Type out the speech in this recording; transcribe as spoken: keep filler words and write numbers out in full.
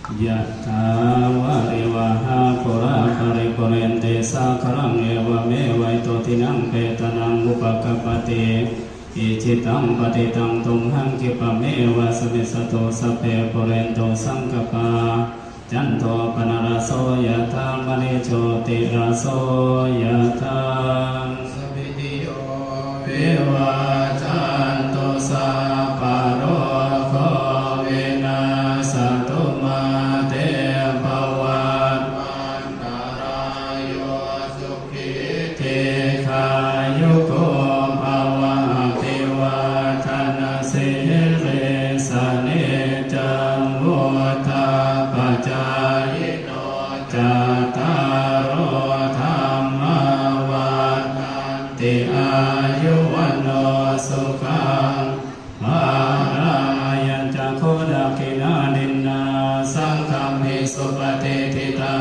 Yathā vārivahā pūrā paripūrenti sāgaraṃ, evameva ito dinnaṃ petānaṃ upakappati. Icchitaṃ patthitaṃ tumhaṃ khippameva samijjhatu, sabbe pūrentu saṅkappā, cando paṇṇaraso yathā, maṇi jotiraso yathā. Sabbītiyo vivajjantu, sabbarogo vinassatu, mā te bhavatvantarāyo, sukhī dīghāyuko bhava. Abhivādanasīlissa niccaṃ vuḍḍhāpacāyino, cattāro dhammā vaḍḍhanti, āyu vaṇṇo sukhaṃ balaṃ. Ayañca kho dakkhiṇā dinnā saṅghamhi supatiṭṭhitā,